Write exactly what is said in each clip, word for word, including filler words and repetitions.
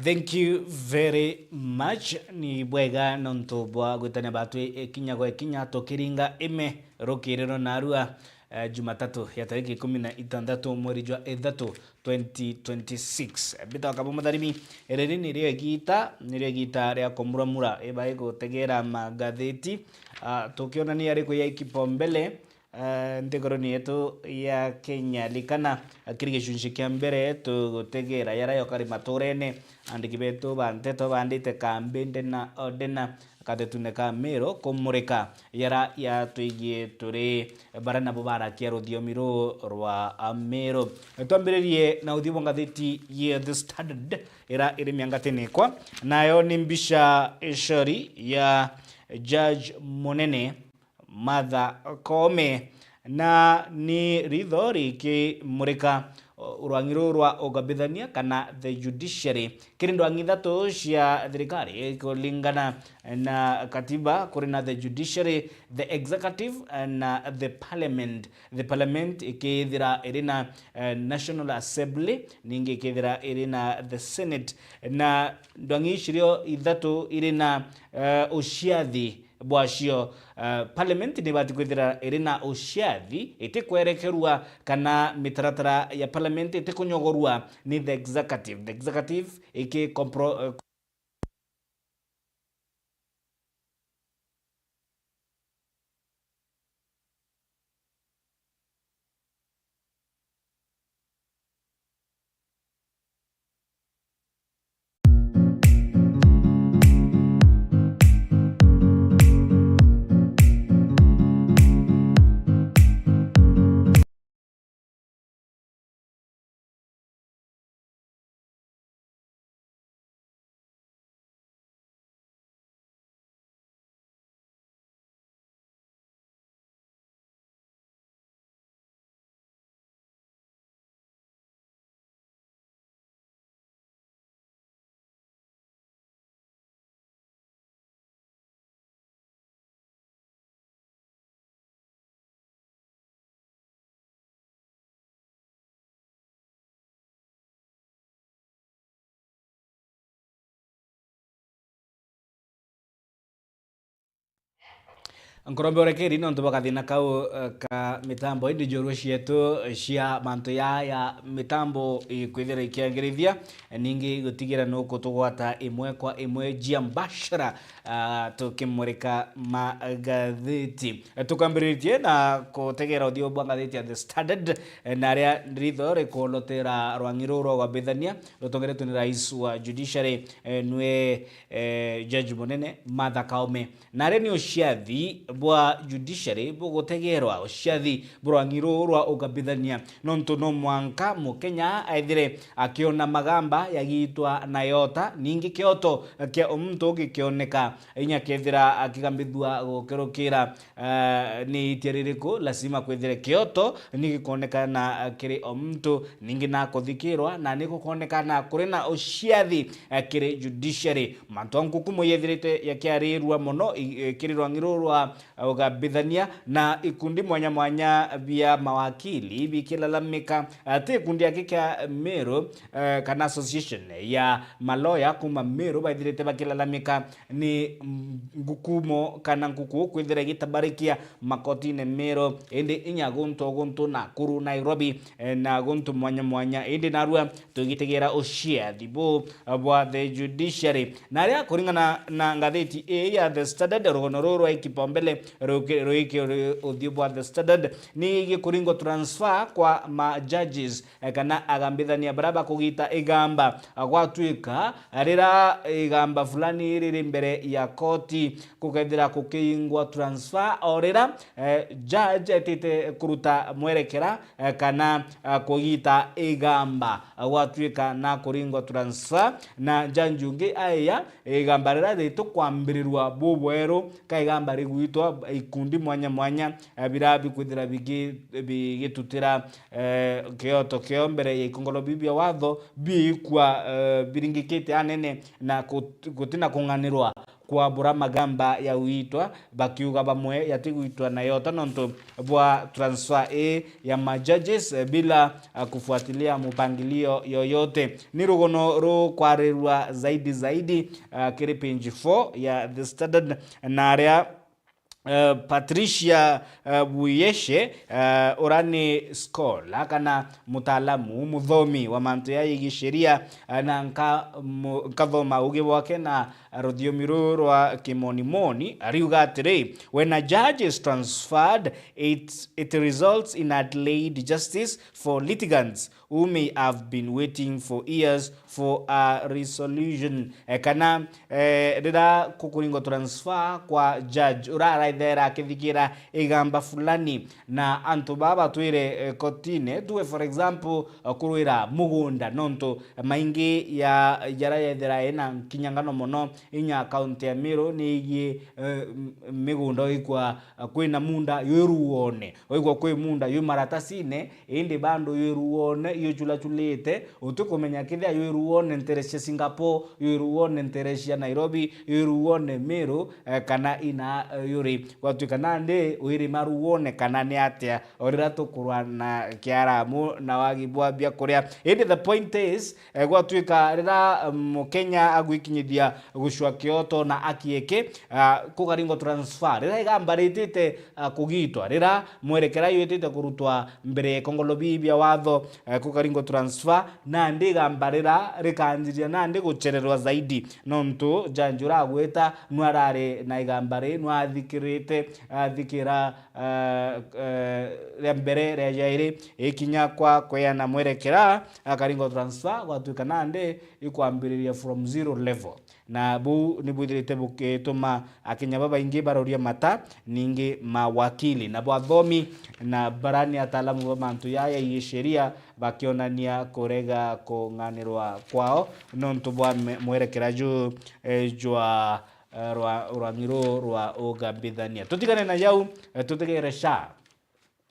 Thank you very much. Ni bwega nontu bwa gwitania batwi ikinya gwa ikinya tukiringa ime rukiriro narua, eh, Jumatatu ya tariki ikumi na itandatu mweri jwa ithatu twenty twenty-six. Mbitagwa Kabo Mutharimi, riri nirio igita, nirio igita ria kumuramura iba igutegera magatheti, ah, tukionania ariku ya kipaumbele, eh, nthiguruni yetu ya Kenya. Likana, eh, kiri gicunci kia mbere tugutegera yara yokari maturene, andiki betu ba nteto bandite kambi ndena o ndena, kathetune ka Meru kumurika yara yatwigie turi bara nabo barakia ruthiomi ruu rwa Meru. Twambiririe na uthiu bwa ngatheti ya The Standard ira iri miangatini ikwa, nayo ni mbica icori ya Judge Munene Martha Koome, na ni ritho rikimurika, o, rwang'i ruu rwa ugambithania kana the judiciary. Kiri ndwang'i ithatu cia thirikari, kuringana na katiba, kuri na the judiciary, the executive, na the parliament. The parliament ikithira iri na, eh, National Assembly, ningi ikithira iri na the Senate, na ndwang'i icio ithatu iri na, eh, uciathi bwacio. Eh, parliament nibati kwithira iri na uciathi, itikwerekerua kana mitaratara ya parliament itikunyogorua ni the executive. The executive iki compro-, eh, Nkurombe urekeri nontu bwa kathina kau, eh, ka mitambo, indi njorua cietu cia mantu ya, ya mitambo ikwithira ikiangirithia, ningi gutigira nukutugwata imwe kwa imwe jia mbashara, ah, tukimurika magatheti. Eh, tukambiritie na kutegera uthiu bwa ngatheti ya The Standard, eh, na aria ritho rikulotera rwang'i ruu rwa ugambithania rutongeretwe ni rais wa judiciary, eh, nwe, eh, Judge Munene Martha Koome. Na aria ni uciathi bwa judiciary bugutegerwa, uciathi bwa rwang'i ruu rwa ugambithania, nontu no mwanka Mukenya aithire akiona magamba yagitwa na yota, ningi kioto kia o muntu gikioneka. Inya kethira akigambithua gukerukira, eh, ni itia ririku, lazima kwithire kioto ni gikonekana, eh, kiri o muntu, ningi na kuthikirwa, na ni gukonekana kuri na uciathi, eh, kiri judiciary. Mantu a nkukumo yethirite yakiarirua mono i-, eh, kiri rwang'i ruu rwa, eh, ugambithania, na ikundi mwanya mwanya bia mawakili bikilalamika, ati gikundi aki kia Meru, eh, kana association ya maloya kuma Meru baithirite bakilalamika ni ngukumo kana nkuku kwithira igitabarikia makotine Meru, indi inya guntu o guntu Nakuru, Nairobi, eh, na guntu mwanya mwanya. Indi narua tugitegera uciathi bu, eh, bwa the judiciary. Na aria kuringana na ngatheti ii ya The Standard, rugono ruu rwa kipaumbele ruki-, ruiki ru-, uthiu bwa The Standard ni gikuringwa transfer kwa ma judges, eh, kana agambithania baria bakugita igamba, gwatuika rira igamba fulani riri mbere ya koti, gukethira kukiingwa transfer o rira, eh, judge etite kuruta mwerekera, eh, kana, eh, kugita igamba, gwatuika na kuringwa transfer, na judge ungi aia igamba rira ritukwambirirua bubweru, ka igamba rigwitwa ikundi mwanya mwanya, eh, bira bikwithira bigi-, bigitutira, eh, kioto kio mbere ya ikongolo biu bia watho biikwa, eh, biringikite anene na kut-, gutina kung'anirwa kwa bura magamba ya uitwa, bakiuga bamwe yatigwitwa na yota nontu bwa transfer ii ya ma judges, eh, bila, eh, kufuatilia mupangilio yoyote. Ni rugono rukwarirwa zaidi zaidi, eh, kiri page four ya The Standard, na aria eh, Patricia, eh, Buyeshe, eh, ura ni scholar kana mutaalamu muthomi wa mantu ya yegii sheria, eh, na nka-, mu-, nkathoma ugi bwake na ruthiomi ruu rwa kimonimoni, ariuga atiri, "When a judge is transferred, it, it results in a delayed justice for litigants who may have been waiting for years for a resolution." Eh, kana, eh, rira kukuringwa transfer kwa judge ura araithera akithikira igamba fulani, na antu baa batwire, eh, kotine, tuwe for example, eh, kurwira mugunda, nontu maingi ya jara yethira ina nkinyangano mono inya kaunti ya Meru ni igie, eh, m-, migunda, oigwa, eh, kwina munda ywi ruone, oigwa kwi munda ywi maratasine, indi bado ywi ruone yuchulachulite, utikumenya kethira ywi ruone ntere cia Singapore, ywi ruone ntere cia Nairobi, ywi ruone Meru, eh, kana ina, eh, yuri. Gwatuika nandi wirima ruone kana ni atia, o rira tukurwa na kiaramu na wagi bwa biakuria. Indi the point is, eh, gwatuika rira, eh, Mukenya agwikinyithia gucua kioto na akieke, ah, kukaringwa transfer, rira igamba ritite, ah, kugitwa, rira mwerekera yutite kurutwa mbere ya ikongolo bii bia watho, eh, kukaringwa transfer, nandi igamba rira rikanjiria nandi guchererwa zaidi, nontu judge uragwita nwarari na igamba ri, nwathikirite, athikira, eh, eh, ria mbere, ria jairi, ikinya kwa kweana mwerekera, akaringwa transfer, gwatuika nandi ikwambiriria from zero level. Na buu ni bwithirite bukituma Akenya babaingi baroria mata, ningi mawakili na bwathomi, na bara ni ataalamu ba mantu yaya ya sheria, bakionania kurega kung'anirwa kwao nontu bwa me-, mwerekera ju, eh, jwa, eh, rwa, rwang'i ruu rwa ugambithania. Tutigane na jau, eh, tutegere SHA.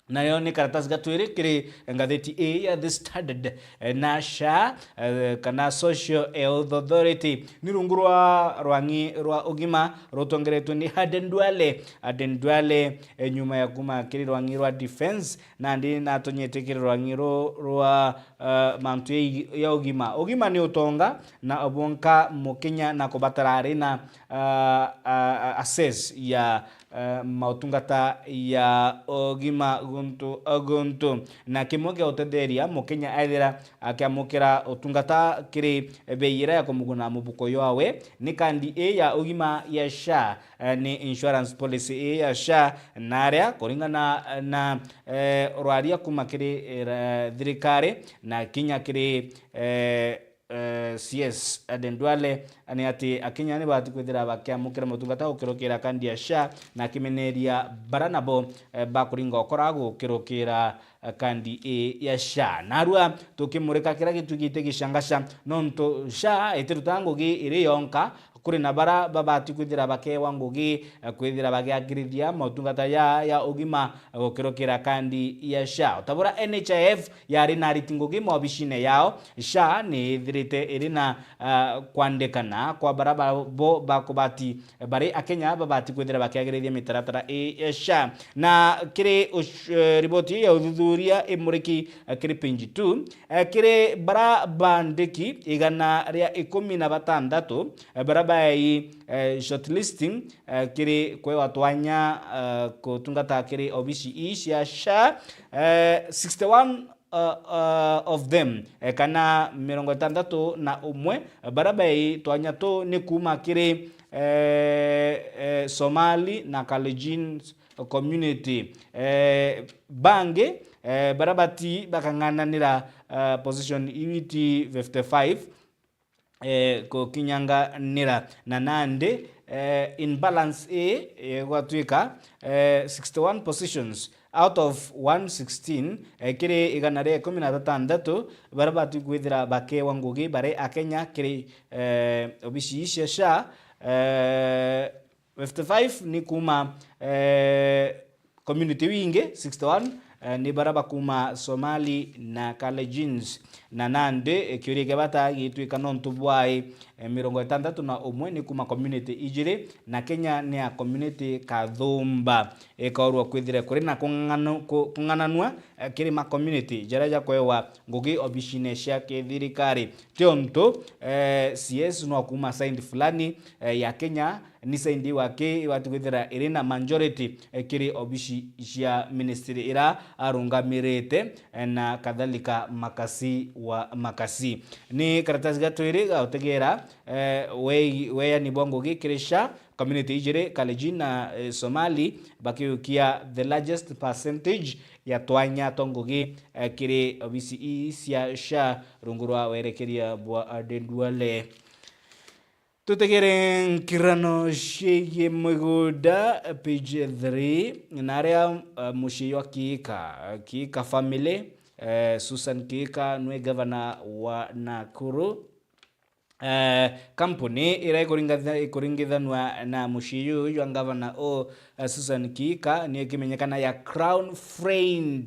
Nayo ni karatasi ga twiri kiri ngatheti ii ya The Standard, eh, na SHA, eh, kana Social Health Authority, ni rungu rwa rwang'i rwa ugima rutongeretwe ni Aden Duale. Aden Duale, eh, nyuma ya kuma kiri rwang'i rwa Defence, nandi natonyete kiri rwang'i ru-, rwa, eh, mantu ya igi-, ya ugima. Ugima ni utonga, na obwonka Mukenya na kubatara ari na, ah, ah, access ya eh, mautungata ya ugima guntu o guntu. Na kimwe kia utetheria Mukenya ethira akiamukira utungata kiri bei iria ya kumuguna mubuko ywawe ni kandi ii ya ugima ya SHA, eh, ni insurance policy ii ya SHA, na aria kuringana na, eh, rwaria kuma kiri, eh, ra-, thirikari na kinya kiri, eh, eh, C S Aden Duale, ni ati Akenya ni bati kwithira bakiamukira motungata gukirukira kandi ya SHA, na akimeneria bara nabo, eh, bakuringa ukora gukirukira, eh, kandi ii ya SHA. Narua tukimurika kira gitwigite gicangaca, nontu SHA itiruta ngugi iri yonka, kuri na bara babati kwithira bakewa ngugi, eh, kwithira bagiakirithia motungata ya, ya ugima, eh, gukirukira kandi ya SHA. Utabura N H I F yari na ariti ngugi maobicine yao, SHA ni ithirite iri na, ah, kwandikana kwa bara ba-, bo bakubati, bari Akenya babati kwithira bakiagirithia mitaratara ii ya SHA. Na kiri ush-, eh, riboti ya uthuthuria imuriki, eh, kiri page two, eh, kiri bara bandiki igana ria ikumi na batandatu, eh, bara baei, eh, shortlisting, eh, kiri kwewa twanya, eh, kutungata kiri obici ii cia SHA, eh, sixty-one, uh, uh, of them, eh, kana mirongo itandatu na umwe, eh, bara bai twanya tu ni kuma kiri, eh, eh, Somali na Kalenjin community. Eh, bangi, eh, bara bati bakang'ananira, eh, position iu iti fifty-five, eh, kukinyanganira. Na nandi, eh, in balance ii, eh, gwatwika, eh, sixty-one positions out of one sixteen, eh, kiri igana ria ikumi na batandatu, bara bati kwithira bakewa ngugi bari Akenya kiri, eh, obici ii cia SHA, eh, fifty-five ni kuma, eh, community iu ingi sixty-one, eh, ni bara bakuma Somali na Kalenjins. Na nandi, eh, kiuria kia bata gitwika nontu bwai, eh, mirongo itantatu na umwe ni kuma community ijiri, na Kenya ni ya community kathumba. Ikaurwa kwithira kuri na kung'anu-, ku-, kung'ananua, eh, kiri ma community jaria jakwewa ngugi obicine cia kithirikari. Tiontu, eh, C S no kuma side fulani, eh, ya Kenya, ni side iwaki ibati kwithira iri na majority, eh, kiri obici cia ministry ira arungamirite, eh, na kadhalika makasi wa makasi. Ni karatasi ga twiri ga utegera, eh, wei-, weyani bwa ngugi kiri SHA, community ijiri, Kalenjin na, eh, Somali, bakiukia the largest percentage ya twanya twa ngugi, eh, kiri obisi ii cia SHA rungu rwa werekeria bwa, eh, Aden Duale. Tutegere nkirano ciigie migunda, page three, na aria, eh, mucii jwa Kiika, Kiika family, eh, Susan Kiika nwe gavana wa Nakuru. Eh, kampuni iria ikuringatha-, ikuringithanua na mucii juu jwa gavana o, eh, Susan Kiika, niyo ikimenyekana ya Crown Freight,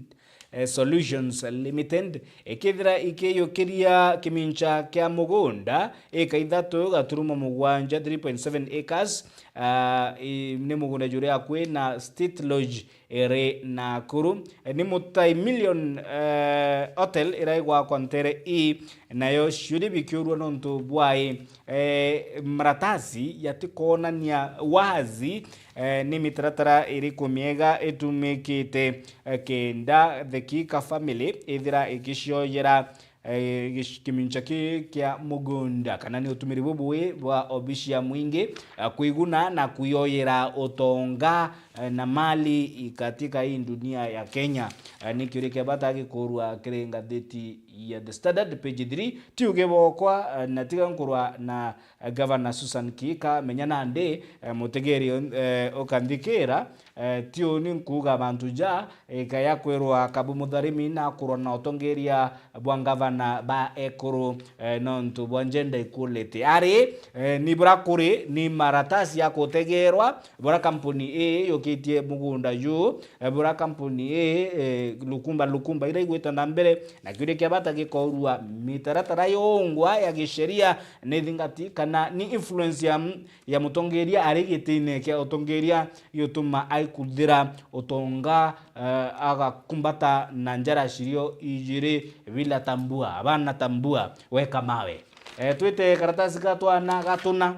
eh, Solutions Limited, ikithira ikiyukiria kimincha kia mugunda eka ithatu gaturumo mugwanja, three point seven acres, ah, i-, ni mugunda juria akui na State Lodge iri Nakuru. Eh, ni multi-million, eh, hotel iraigwakwa ntere ii, nayo ciuri bikiurua nontu bwai, eh, maratasi yatikwonania wazi, eh, ni mitaratara iriku miega itumikite, eh, kenda the Kiika family ithira ikicioyera, eh, gic-, kimincha ki kia mugunda, kana ni utumiri bubui bwa obici ya mwingi, eh, kwiguna na kwioyera utonga, eh, na mali katika hii dunia ya Kenya. Eh, ni kiuria kia bata gikurua kiri ngathiti ya The Standard, page three. Ti ugi bwokwa, eh, na tiga nkurwa na, eh, Gavana Susan Kiika, menya nandi, eh, mutegeri, eh, ukanthikira, eh, ti uni nkuuga mantu ja, ika ya kwirwa Kabu Mutharimi na kurwa na utongeria bwa ngavana ba ekuru, eh, nontu bwa gender equality. Ari, eh, ni bura kuri ni maratasi ya kutegerwa, bura kampuni ii yukitie mugunda juu, eh, bura kampuni ii, eh, lukumba, lukumba ira igwita na mbere, na kiuria kia bata gikourua mitaratara yongwa ya gisheria ni thingati kana ni influence ya, ya mutongeria ari gitine kia utongeria yutuma aikuthira utonga, eh, agakumbata na njara cirio ijiri bila tambua, bana tambua, weka mawe. Eh, twite karatasi ga twana gatuna.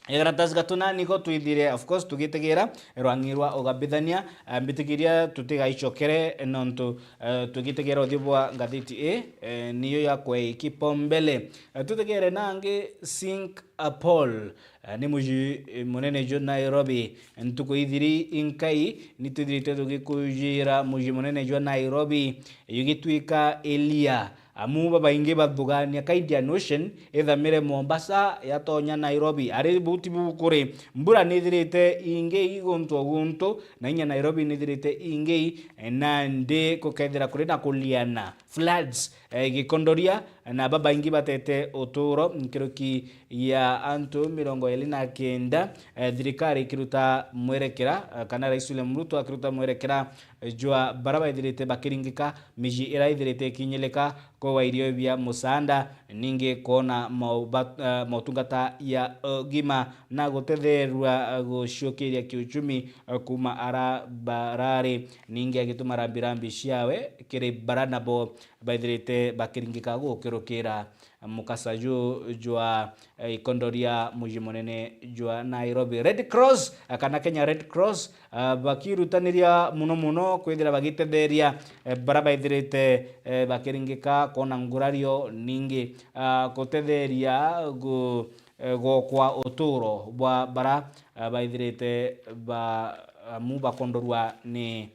Eh, karatasi gatuna niko twithire, of course, tugitegera rwang'i rwa ugambithania. Eh, mbitikiria tutigaicokere nontu, eh, tugitegera uthio bwa ngathiti ii, eh, niyo ya kwei kipaumbele. Eh, tutegere nangi Singapore. Eh, ni muji, eh, munene jwa Nairobi. Ntuku ithiri inkai, ni twithirite tugikujira muji munene jwa Nairobi, yugitwika iria. Amu babaingi bathugania ka Indian Ocean ithamire Mombasa yatonya Nairobi. Ari buti bukuri, mbura nithirite ingi guntu o guntu, na inya Nairobi nithirite ingi, eh, nandi kukethira kuri na kuliana, floods, eh, gikondoria, na babaingi batete uturo, nkiruki ya antu mirongo iri na kenda, eh, thirikari ikiruta mwerekera, eh, kana Rais William Ruto akiruta mwerekera, eh, jwa bara baithirite bakiringika, miji ira ithirite ikinyilika, kwewa irio bia musaanda, ningi kwona mauba-, eh, motungata ya ugima na gutetherua, eh, guciukiria kiuchumi, eh, kuma ara barari, ningi agituma rambirambi ciawe kiri bara nabo baithirite bakiringika gukirukira mukasa ju jwa, eh, ikondoria muji munene jwa Nairobi. Red Cross, eh, kana Kenya Red Cross, eh, bakirutaniria muno muno kwithira bagitetheria, eh, bara baithirite, eh, bakiringika kwona ngurario ningi, ah, gutetheria gu-, eh, gokwa uturo bwa bara, eh, baithirite ba, amu bakondorua ni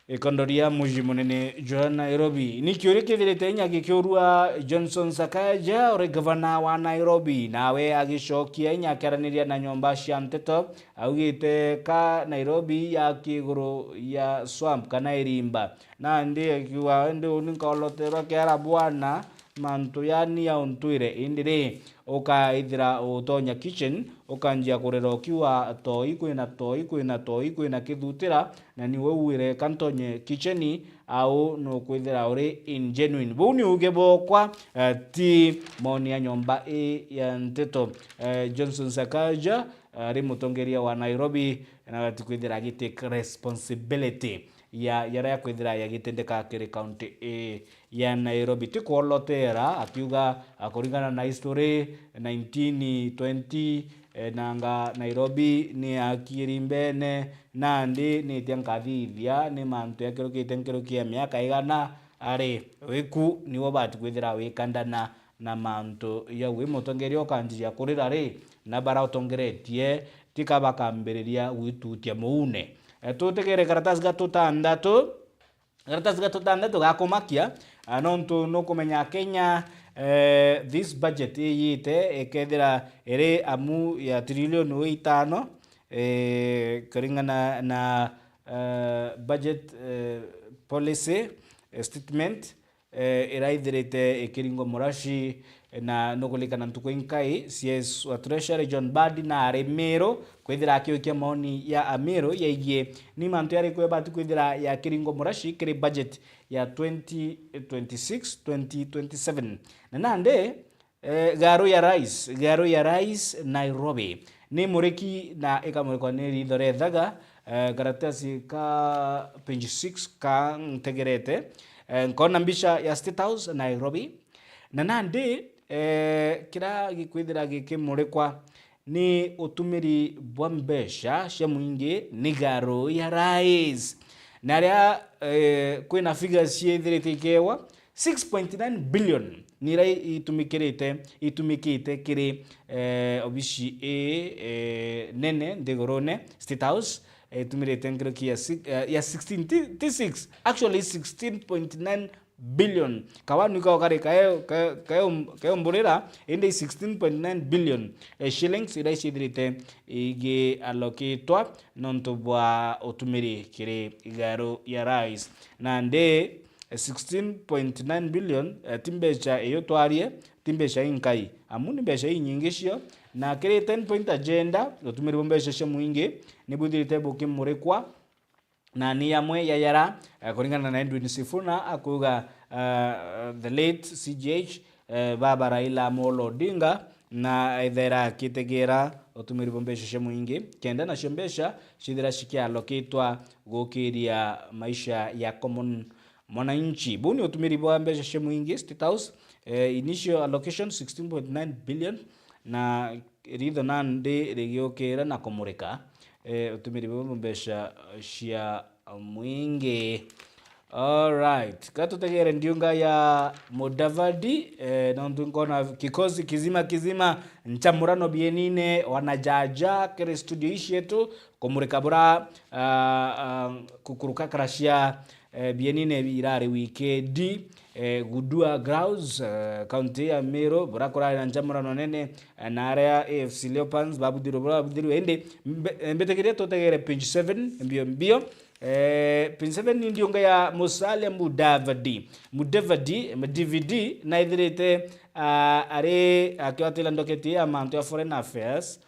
ikondoria muji munene jwa Nairobi. Ni kiuria kithirite inya gikiurua Johnson Sakaja, uri gavana wa Nairobi, nawe agicokia inya akiaraniria na nyomba cia nteto, augite ka Nairobi yaki iguru ya swamp kana irimba. Nandi akiuga, "Indi uni nkaoloterwa kiara bwana, mantu yani ya untwire, indi ri, ukaithira utonya kitchen, ukanjia kurira ukiuga, "Toi, kwina toi, kwina toi, kwina kithutira," na niwe uwire ka ntonye kitchen, au nukwithira uri ingenuine. Buu ni uge bokwa, eh, ti moni ya nyomba ii ya nteto. Eh, Johnson Sakaja, eh, ari mutongeria wa Nairobi, na atikwithira agitake responsibility ya, ya ria kwithira yagitendeka kiri county ii ya Nairobi. Ti kwolotera, akiuga, ah, kuringana na history, nineteen twenty, eh, nanga Nairobi ni yakiiri mbene, nandi nitia nkathithia, ni mantu yakirukite nkiruki ya miaka igana, ari wiku niwe ubati kwithira wikandana na mantu jau. Wi mutongeria ukanjiria kurira ri, na bara utongeretie, tika bakambiriria gwitutia muune. Eh, tutegere karatasi ga tutandatu. Karatasi ga tutandatu gakumakia, ah, nontu nukumenya Kenya, eh, this budget iyite ikethira iri amu ya trilioni itano, eh, kuringana na, eh, budget, eh, policy, eh, statement, eh, iraithirite ikiringwa muraci, na nukulikana ntuku inkai, C S wa Treasury John Mbadi na ari Miru kwithira akiukia maoni ya Amiru yaigie ni mantu yariku yabati kwithira yakiringwa muraci kiri budget ya twenty twenty-six twenty twenty-seven. Na nandi, eh, Garu ya Rais, Garu ya Rais Nairobi ni muriki na ikamurikwa ni ritho ria ithaga, eh, karatasi ka page six ka ntegerete, eh, nkona mbica ya State House Nairobi. Na nandi, eh, kira gikwithira gikimurikwa ni utumiri bwa mbeca cia mwingi ni Garu ya Rais. Na aria, eh, kwina figures ciithirite ikewa, six point nine billion ni iria itumikirite, itumikite kiri, eh, obici ii, eh, nene nthigurune, State House, eh, itumirite nkiruki ya si-, eh, ya sixteen, ti, ti six, actually sixteen point nine billion. Kawanu ikao kari kae-, kae-, kae-, kaeumburira, indi sixteen point nine billion, eh, shillings iria iciithirite igiallocatwa nontu bwa utumiri kiri Garu ya Rais. Nandi, eh, sixteen point nine billion, eh, ti mbeca iyo twarie, ti mbeca inkai, amu ni mbeca inyingi cio, na kiri ten point agenda, utumiri bwa mbeca cia mwingi ni bwithirite bukimurikwa, na ni amwe ya yara, eh, kuringana na Edwin Sifuna akuuga, eh, the late C G H, eh, baba Raila Amolo Odinga, na ethera akitegera utumiri bwa mbeca cia mwingi, kenda nacio mbeca cithira cikiallocatwa gukiria maisha ya common mwananchi. Buu ni utumiri bwa mbeca cia mwingi, State House, eh, initial allocation sixteen point nine billion, na ritho nandi rigiukira na kumurika, eh, utumiri bwa mbeca cia mwingi. Alright, ka tutegere ndiunga ya Mudavadi, eh, nontu nkona kikosi kizima kizima, nchamurano bienine, wanajaja kiri studio ii cietu, kumurika bura, ah, ah, kukuruka kara cia, eh, bienine birari wikendi, eh, Gudua Grounds, eh, kaunti ya Meru, bura kurari na nchamurano nene, eh, na aria A F C Leopards babuthirwe bura babuthirwe. Indi mbe-, eh, mbitikiria tutegere page seven mbio mbio. Eh, page seven ni ndiunga ya Musalia Mudavadi. Mudavadi, M D V D, naithirite, ah, ari akiwatira ndoketi ya mantu ya foreign affairs.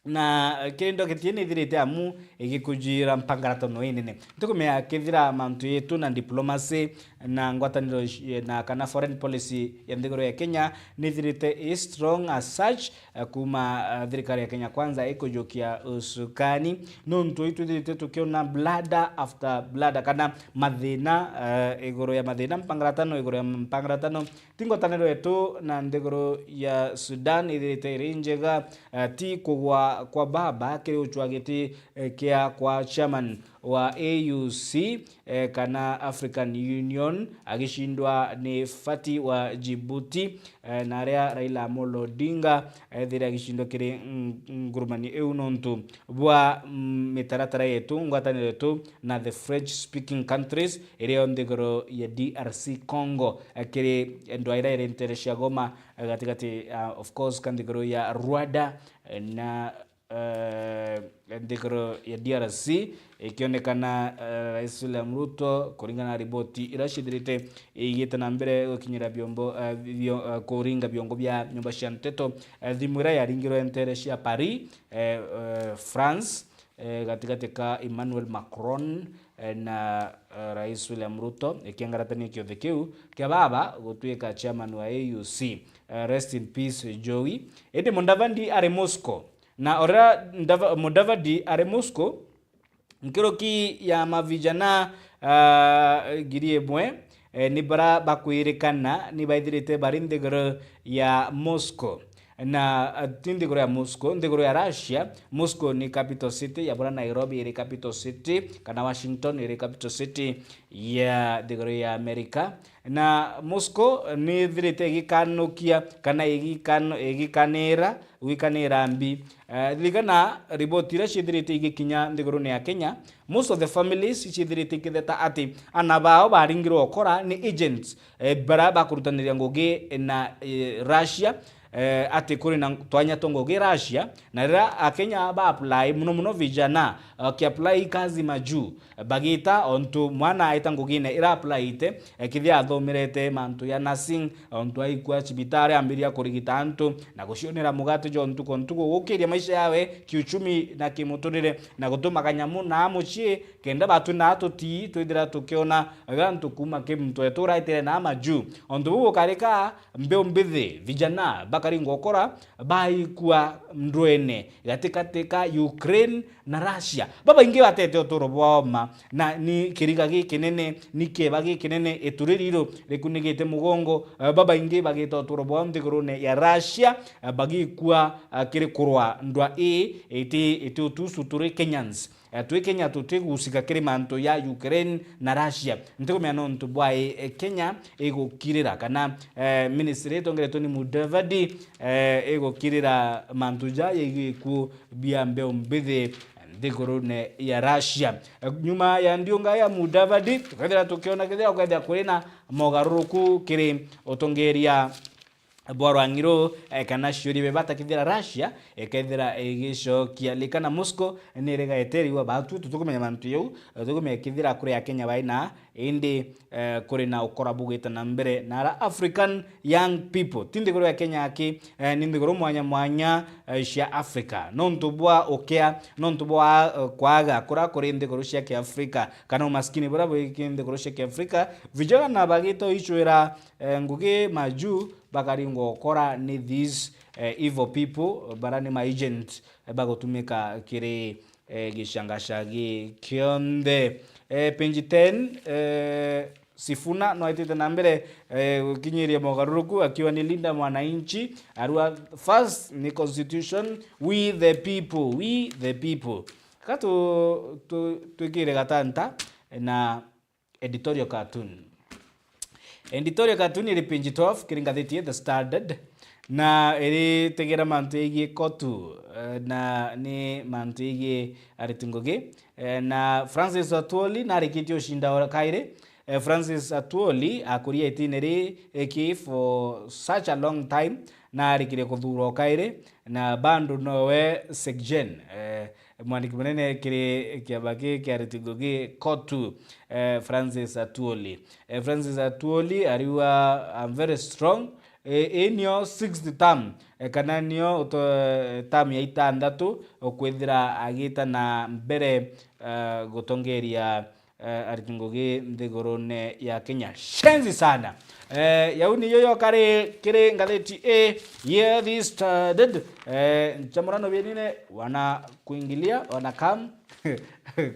Na, eh, kiri ndoketi ii nithirite amu igikujira mpangaratano inene. Ntikumenya kethira mantu yetu na diplomacy na ngwataniro sh-, na kana foreign policy ya nthiguru ya Kenya nithirite i strong as such, eh, kuma, eh, thirikari ya Kenya Kwanza ikujukia usukani. Nontu itwithirite tukiona bladder after bladder kana mathina, eh, iguru ya mathina, mpangaratano iguru ya mpangaratano. Ti ngwataniro yetu na nthiguru ya Sudan ithirite iri njega, eh, ti kugwa kwa baba kiri ucwa giti, eh, kia kwa chairman wa A U C, eh, kana African Union, agicindwa ni Fati wa Djibouti, eh, na aria Raila Amolo Odinga ethire agicindwa kiri ng-, ngurumani iu nontu bwa, mm, mitaratara yetu, ngwataniro yetu na the French speaking countries, irio nthiguru ya D R C Congo, eh, kiri ndwaa iria iri ntere cia Goma, eh, gatigati, ah, of course, ka nthiguru ya Rwanda, eh, na eh, nthiguru ya D R C, ikionekana, eh, Rais William Ruto, kuringana na riboti iria ciithirite igite na mbere gukinyira biombo, eh, bio-, eh, kuringa biongo bia nyomba cia nteto, eh, thimu iria yaringirwe ntere cia Paris, eh, eh, France, eh, gatigati ka Emmanuel Macron, eh, na, eh, Rais William Ruto, ikiangaratania kiothe kiu kia baba gutuika chairman wa A U C. Eh, rest in peace, Joey. Indi Mudavadi ari Moscow. Na uria Ndava-, Mudavadi ari Moscow, nkuruki ya mavijana, ah, ngiri imwe, eh, ni bara bakwirikana ni baithirite bari nthiguru ya Moscow. Na, ah, ti nthiguru ya Moscow, nthiguru ya Russia. Moscow ni capital city ya bura Nairobi iri capital city, kana Washington iri capital city ya nthiguru ya America. Na Moscow ni ithirite igikanukia kana igikanu-, igikanira, gwikanira mbi. Eh, ririkana riboti iria ciithirite igikinya nthigurune ya Kenya, most of the families ciithirite ikitheta ati ana bao baringirwe ukora ni agents, eh, bara bakurutaniria ngugi na, eh, Russia, eh, ati kuri na twanya twa ngugi Russia, na riria Akenya ba apply, muno muno vijana, eh, ki apply kazi majuu, eh, bagita ontu mwana aita ngugine ira applyite, eh, kethira athomerete mantu ya nursing, ontu aikua cibitari ambiria kurigita antu na gucionera mugate jwa ntuku ntuku, gukiria maisha yawe kiuchumi na kimuturire, na gutuma kanyamu na mucii, kenda batwi na tutii twithira tukiona gantu kuma ki muntu wetu uraitire na majuu. Ontu buu bukarika mbeu mbithi, vijana bakaringwa ukora, baikua ndwene gatikati ka Ukraine na Russia. Babaingi batete uturo bwao ma, na ni kiriga gikinene, ni kieba gikinene, ituri riru rikunigite mugongo. Eh, babaingi bagita uturo bwao nthigurune ya Russia, eh, bagikua, eh, kiri kurwa ndwa ii iti, iti utusu turi Kenyans. Eh, twi Kenya tutigucika kiri mantu ya Ukraine na Russia. Ntikumenya nontu bwa i, eh, Kenya igukirira kana, eh, ministry itongeretwe ni Mudavadi, eh, igukirira mantu ja yegikuo bia mbeu mbithi nthigurune ya Russia. Eh, nyuma ya ndiunga ya Mudavadi, tukethira tukiona kethira ukethira kuri na mogaruruku kiri utongeria bwa rwang'i ruu, eh, kana ciuria bia bata kethira Russia ikethira igicokia. Likana Moscow ni irigaite riu, batu tutikumenya mantu jau, eh, tutikumenya kethira kuri Akenya bai na, indi, eh, kuri na ukora bugite na mbere na ara African young people. Ti nthiguru ya Kenya aki, eh, ni nthiguru mwanya mwanya, eh, cia Africa. Nontu bwa ukea, nontu bwa, eh, kwaga kura kuri nthiguru cia Kiafrika, kana umaskini buria bwi ki nthiguru cia Kiafrika, vijana bagite oichwira, eh, ngugi majuu, bakaringwa ukora ni these, eh, evil people, bara ni ma agent, eh, bagutumika kiri, eh, gicangacagi kionthe. Eh, page ten, eh, Sifuna no aitite na mbere, eh, gukinyiria mogaruruku akiwa ni Linda Mwananchi, arua first ni constitution, we the people, we the people. Ka tu, tu, twikire gatanta na editorial cartoon. Editorial cartoon iri page twelve kiri ngathiti ya The Standard, na iritegera mantu yegii Cotu, eh, na ni mantu yegii ariti ngugi. Eh, na Francis Atwoli narikitie ucinda o kairi. Eh, Francis Atwoli akuria itine ri iki for such a long time, na arikire kuthurwa o kairi, na bado nowe Secgen, eh, mwandiki munene kiri kiama ki kia ariti ngugi Cotu, eh, Francis Atwoli. Eh, Francis Atwoli ariuga, "I'm very strong." Eh, ii nio sixth term, eh, kana nio uto-, eh, term ya itantatu, ukwithira agita na mbere, eh, gutongeria, eh, ariti ngugi nthigurune ya Kenya. Shenzi sana. Eh, yau niyo yoka ri kiri ngathiti ii ya The Standard. Eh, nchamurano bienine wana kuingilia, wana kam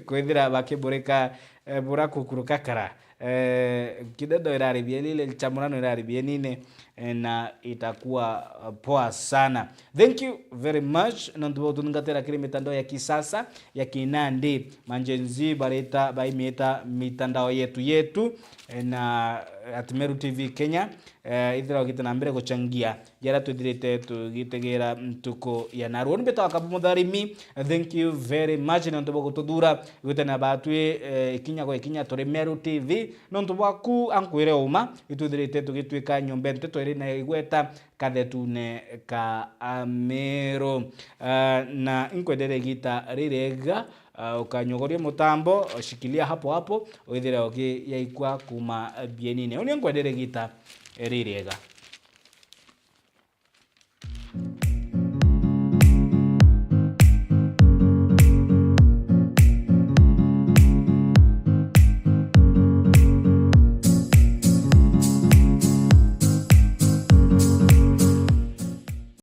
kwithira bakiburika, eh, bura kukurukakara. Eh, kidodo irari bienine, nchamurano irari bienine, eh, na itakuwa, eh, poa sana. Thank you very much nontu bwa utungatira kiri mitandao ya kisasa ya kinandi. Ma Gen Z barita baimita mitandao yetu yetu, eh, na at Meru T V Kenya, eh, ithira ugite na mbere guchangia jaria twithirite tugitegera ntuku ya narua. Uni mbitagwa Kabu Mutharimi. Thank you very much nontu bwa gututhura gwitana batwi, eh, ikinya gwa ikinya turi Meru T V. Nontu bwaku ankwire uma, itwithirite tugitwika nyomba nteto iri na igweta kathetune ka Amiru. Ah, na inkwendere igita ririega, ah, ukanyogoria mutambo, shikilia hapo hapo, withire ukiyaikwa kuma bienine. Uni nkwendere igita ririega.